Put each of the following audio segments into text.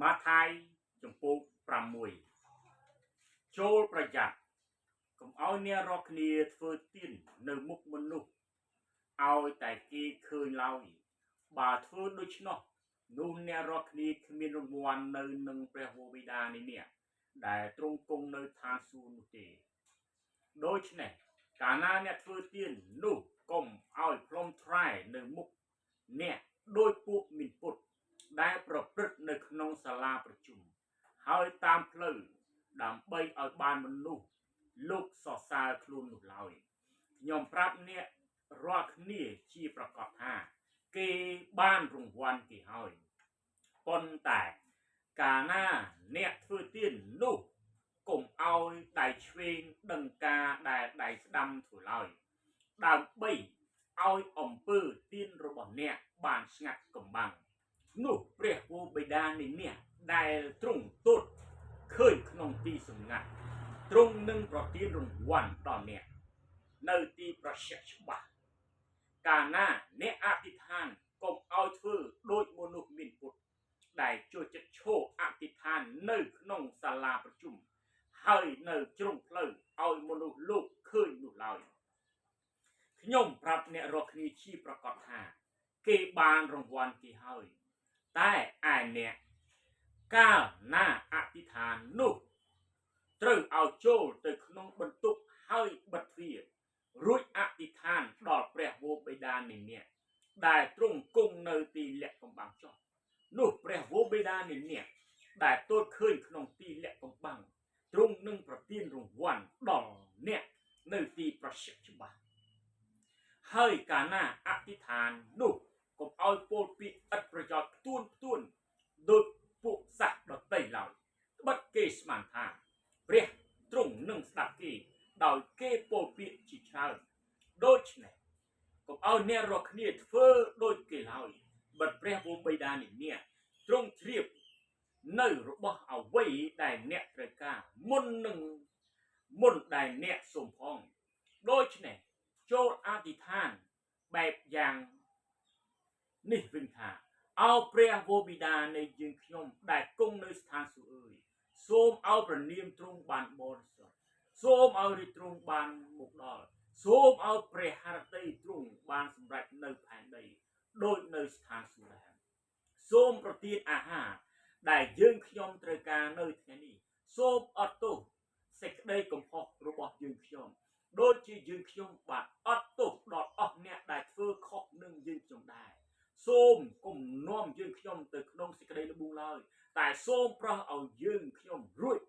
ម៉ាថាយជំពូក6ចូលប្រយ័ត្នកុំឲ្យអ្នករាល់គ្នាធ្វើទាននៅមុខមនុស្សឲ្យតែគេឃើញឡើយបើធ្វើដូច្នោះនោះអ្នករាល់គ្នាគ្មានរង្វាន់នៅនឹងព្រះវរបិតានៃអ្នកដែលទ្រង់គង់នៅឋានសួគ៌នោះទេដូច្នេះកាលណាអ្នកធ្វើទាននោះកុំឲ្យផ្លុំត្រែនៅមុខអ្នកដោយពួកមានពុតដែលប្រព្រឹត្តនៅក្នុងសាលាប្រជុំហើយតាមផ្លូវដើម្បីឲ្យបានមនុស្សលោកសរសើរខ្លួននោះឡើយខ្ញុំប្រាប់អ្នករាល់គ្នាជាប្រកបថាគេបានរង្វាន់គេហើយប៉ុន្តែកាលណាអ្នកធ្វើទាននោះកុំឲ្យដៃឆ្វេងដឹងការដែលដៃស្ដាំធ្វើឡើយដើម្បីឲ្យអំពើទានរបស់អ្នកបានស្ងាត់កំបាំងនោះព្រះវរបិតានៃអ្នកដែលទ្រង់ទតឃើញក្នុងទីសម្ងាត់ទ្រង់នឹងប្រទានរង្វាន់ដល់អ្នកនៅទីប្រជែកច្បាស់កាលណាអ្នកអធិដ្ឋានកុំឲ្យធ្វើដូចមនុស្សមានពុតដែលចូលចិត្តឈរអធិដ្ឋាននៅក្នុងសាលាប្រជុំហើយនៅជ្រុងផ្លូវឲ្យមនុស្សលោកឃើញនោះឡើយខ្ញុំប្រាប់អ្នករាល់គ្នាជាប្រកបថាគេបានរង្វាន់គេហើយតែឯអ្នកកាលណាអធិដ្ឋាននោះត្រូវឲ្យចូលទៅក្នុងបន្ទប់ហើយបិទទ្វាររួចអធិដ្ឋានដល់ព្រះវរបិតានៃអ្នកដែលទ្រង់គង់នៅទីលាក់កំបាំងចុះនោះព្រះវរបិតានៃអ្នកដែលទតឃើញក្នុងទីលាក់កំបាំងទ្រង់នឹងប្រទានរង្វាន់ដល់អ្នកនៅទីប្រជែកច្បាស់ហើយកាលណាអធិដ្ឋាននោះកុំឲ្យពោលពាក្យឥតប្រយោជន៍ផ្ទួនផ្ទួនដូចពួកសាសដតីឡើយត្បិតគេស្មានថាព្រះទ្រង់នឹងស្ដាប់គេដោយគេពោលពាក្យជាច្រើនដូច្នេះកុំឲ្យអ្នករាល់គ្នាធ្វើដូចគេឡើយបិទព្រះវរបិតានៃអ្នកទ្រង់ជ្រាបនៅរបស់អ្វីដែលអ្នកត្រូវការមុននឹងមុនដែលអ្នកសូមផងដូច្នេះចូលអធិដ្ឋានបែបយ៉ាងនេះវិញថាអោព្រះវរបិតានៃយើងខ្ញុំដែលគង់នៅស្ថានសួគ៌អើយសូមឲ្យព្រះនាមទ្រង់បានបរិសុទ្ធសូមឲ្យរាជទ្រង់បានមកដល់សូមឲ្យព្រះハរតីទ្រង់បានសម្រេចនៅផែនដីដូចនៅស្ថានសួគ៌ដែរសូមប្រទានអាហារដែលយើងខ្ញុំត្រូវការនៅថ្ងៃនេះសូមអត់ទោសសេចក្តីកំហុសរបស់យើងខ្ញុំដូចជាយើងខ្ញុំបានអត់ទោសដល់អស់អ្នកដែលធ្វើខុសនឹងយើងខ្ញុំដែរសូមកុំនាំយើងខ្ញុំទៅក្នុងសេចក្តីល្បួងឡើយតែសូមប្រោះឲ្យយើងខ្ញុំរួច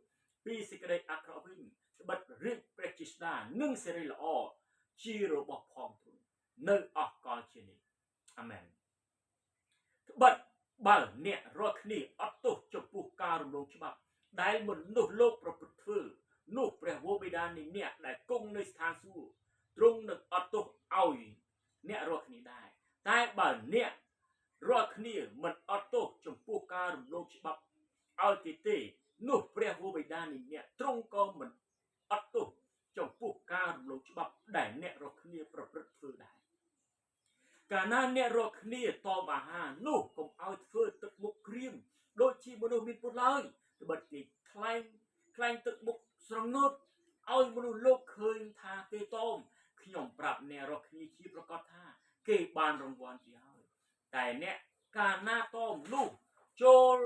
ពីសេចក្តីអាក្រក់វិញត្បិតរាជព្រះជាស្តានិងសិរីល្អជារបស់ផងទ្រង់នៅអស់កលជានេះអាមែនត្បិតបើអ្នករាល់គ្នាអត់ទោសចំពោះការរំលងច្បាប់ដែលមនុស្សលោកប្រព្រឹត្តធ្វើនោះព្រះវរបិតានៃអ្នកដែលគង់នៅស្ថានសួគ៌ទ្រង់នឹងអត់ទោសឲ្យអ្នករាល់គ្នាដែរតែបើអ្នករាល់គ្នាមិនអត់ទោសចំពោះការរំលោភច្បាប់ឲ្យគេទេនោះព្រះវរបិតានៃអ្នកទ្រង់ក៏មិនអត់ទោសចំពោះការរំលោភច្បាប់ដែលអ្នករាល់គ្នាប្រព្រឹត្តធ្វើដែរកាលណាអ្នករាល់គ្នាតមអាហារនោះកុំឲ្យធ្វើទឹកមុខក្រៀមដូចជាមនុស្សមានពុតឡើយត្បិតគេក្លែងក្លែងទឹកមុខស្រងូតឲ្យមនុស្សលោកឃើញថាគេតមខ្ញុំប្រាប់អ្នករាល់គ្នាជាប្រកាសថាគេបានរង្វាន់ជាហើយតែអ្នកកាលណាតមនោះចូល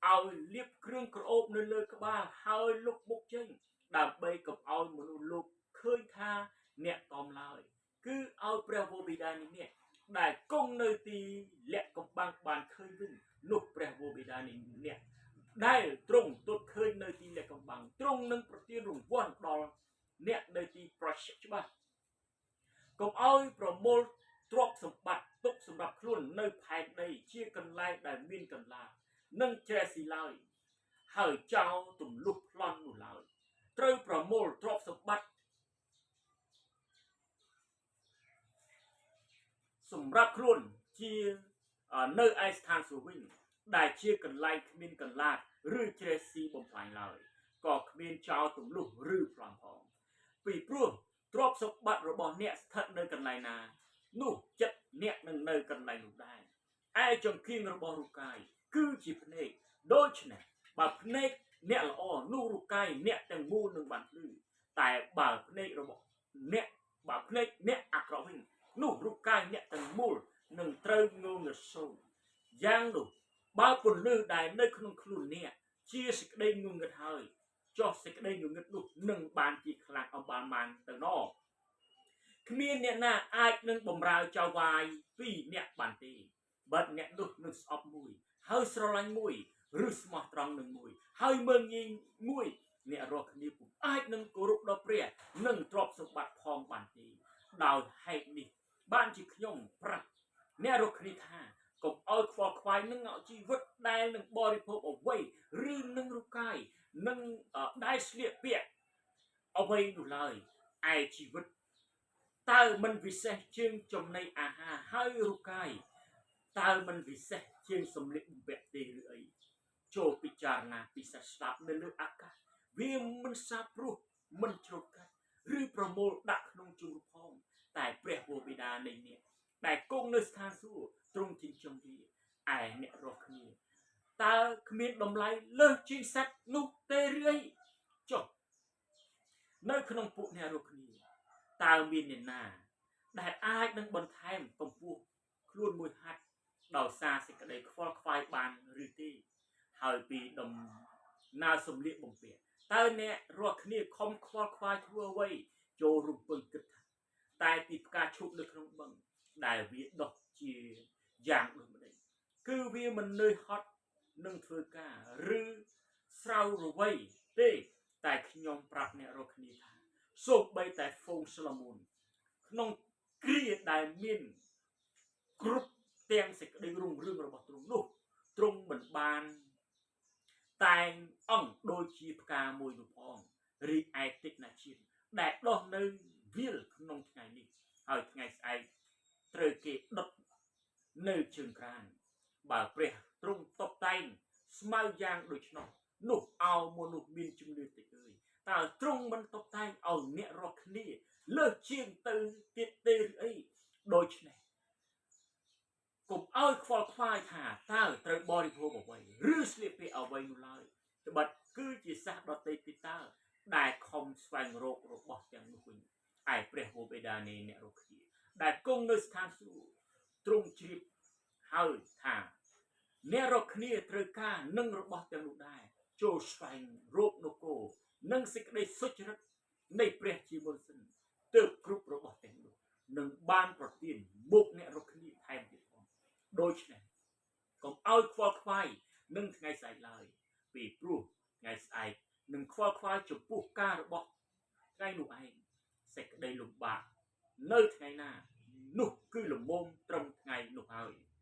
ឲ្យលាបគ្រឿងក្រអូបនៅលើក្បាលហើយលុបមុខចេញដើម្បីកុំឲ្យមនុស្សលោកឃើញថាអ្នកតមឡើយគឺឲ្យព្រះវរបិតានេះអ្នកដែលគង់នៅទីលាក់កំបាំងបានឃើញវិញនោះព្រះវរបិតានេះអ្នកដែលទ្រង់ទតឃើញនៅទីលាក់កំបាំងទ្រង់នឹងប្រទានរង្វាន់ដល់អ្នកនៅទីប្រជច្បាស់កុំឲ្យប្រមូលទ្រព្យសម្បត្តិទុកសម្រាប់ខ្លួននៅផែនដីជាកន្លែងដែលមានកន្លានិងជ្រះស៊ីឡើយហើយចោលទម្លុះប្លន់នោះឡើយត្រូវប្រមូលទ្រព្យសម្បត្តិសម្រាប់ខ្លួនជានៅឯស្ថានសួគ៌វិញដែលជាកន្លែងគ្មានកន្លាតឬជ្រះស៊ីបំផ្លាញឡើយក៏គ្មានចោលទម្លុះឬប្លន់ផងពីព្រោះទ្រព្យសម្បត្តិរបស់អ្នកស្ថិតនៅកន្លែងណានោះចិត្តអ្នកនឹងនៅកន្លែងនោះដែរឯចង្គៀងរបស់រូបកាយគឺជាភ្នែក ដូច្នេះបើភ្នែកអ្នកល្អនោះរូបកាយអ្នកទាំងមូលនឹងបានភ្លឺតែបើភ្នែករបស់អ្នកបើភ្នែកអ្នកអាក្រក់វិញនោះរូបកាយអ្នកទាំងមូលនឹងត្រូវងងឹតសូន្យយ៉ាងនោះបើពន្លឺដែលនៅក្នុងខ្លួនអ្នកជាសេចក្តីងងឹតហើយចុះសេចក្តីងងឹតនោះនឹងបានជាខ្លាំងអំបាលម៉ានទៅណគ្មានអ្នកណាអាចនឹងបំរើចៅវាយពីរអ្នកបានទេបើអ្នកនោះនឹងស្អប់មួយហើយស្រឡាញ់មួយឬស្មោះត្រង់នឹងមួយហើយមើលងាយមួយអ្នករាល់គ្នាពុំអាចនឹងគោរពដល់ព្រះនិងទ្រព្យសម្បត្តិផងបានទេដោយហេតុនេះបានជាខ្ញុំប្រាប់អ្នករាល់គ្នាថាកុំឲ្យខ្វល់ខ្វាយនឹងជីវិតដែលនឹងបរិភោគអ្វីឬនឹងរូបកាយនឹងដែលស្លៀកពាក់អ្វីនោះឡើយឯជីវិតតើមិនពិសេសជាងចំណីអាហារហើយរូបកាយតើមិនពិសេសជាងសម្លៀកបំពាក់ទេឬអីចូលពិចារណាពីសត្វស្លាបនៅលើអាកាសវាមិនសាបព្រោះមិនច្រូតកាត់ឬប្រមូលដាក់ក្នុងជង្រុផងតែព្រះវរបិតានៃអ្នកដែលគង់នៅស្ថានសួគ៌ទ្រង់ចិញ្ចឹមវាឯអ្នករាល់គ្នាតើគ្មានតម្លៃលើសជាងសត្វនោះទេឬអីចុះនៅក្នុងពួកអ្នករាល់គ្នាតើមានអ្នកណាដែលអាចនឹងបន្ថែមកម្ពស់ខ្លួនមួយហត្ថដោយសារសេចក្តីខ្វល់ខ្វាយបានឬទេហើយពីដំណើរសម្លៀកបំពាក់តើអ្នករាល់គ្នាខំខ្វល់ខ្វាយធ្វើអ្វីចូលរំពឹងគិតថាតែពីផ្កាឈូកនៅក្នុងបឹងដែលវាដុះជាយ៉ាងដូចម្ដេចគឺវាមិននឿយហត់នឹងធ្វើការឬស្រោរវៃទេតែខ្ញុំប្រាប់អ្នករាល់គ្នាថាសូម្បីតែហ្វូងស្លូមូនក្នុងគ្រាដែលមានគ្រប់ទាំងសេចក្តីរុងរឿងរបស់ទ្រង់នោះទ្រង់មិនបានតែងអង្គដូចជាផ្កាមួយនោះផងរីឯតិចណាស់ជាតិដែលដុះនៅវាលក្នុងថ្ងៃនេះហើយថ្ងៃស្អែកត្រូវគេដុតនៅជើងក្រានបើព្រះទ្រង់តុបតែងស្មៅយ៉ាងដូច្នោះនោះអោមនុស្សមានជំនឿតិចអើយតើទ្រង់មិនតុបតែងឲ្យអ្នករាល់គ្នាលើសជាងទៅទៀតទេឬអីដូច្នេះកុំឲ្យខ្វល់ខ្វាយថាតើត្រូវបរិភោគអ្វីឬស្លៀកពាក់អ្វីនោះឡើយត្បិតគឺជាសាសដទៃទៀតតើដែលខំស្វែងរករបស់ទាំងនោះវិញឯព្រះវរបិតានៃអ្នករាល់គ្នាដែលគង់នៅស្ថានសួគ៌ទ្រង់ជ្រាបហើយថាអ្នករាល់គ្នាត្រូវការនឹងរបស់ទាំងនោះដែរចូលស្វែងរកនគរនិងសេចក្តីសុចរិតនៃព្រះជាមុនសិនទើបគ្រប់របស់ទាំងនោះនឹងបានប្រទានមកអ្នករាល់គ្នាថែមទៀតផងដូច្នេះកុំឲ្យខ្វល់ខ្វាយនឹងថ្ងៃស្អែកឡើយពីព្រោះថ្ងៃស្អែកនឹងខ្វល់ខ្វាយចំពោះការរបស់ថ្ងៃនោះឯងសេចក្តីលំបាកនៅថ្ងៃណានោះគឺលំមត្រឹមថ្ងៃនោះហើយ។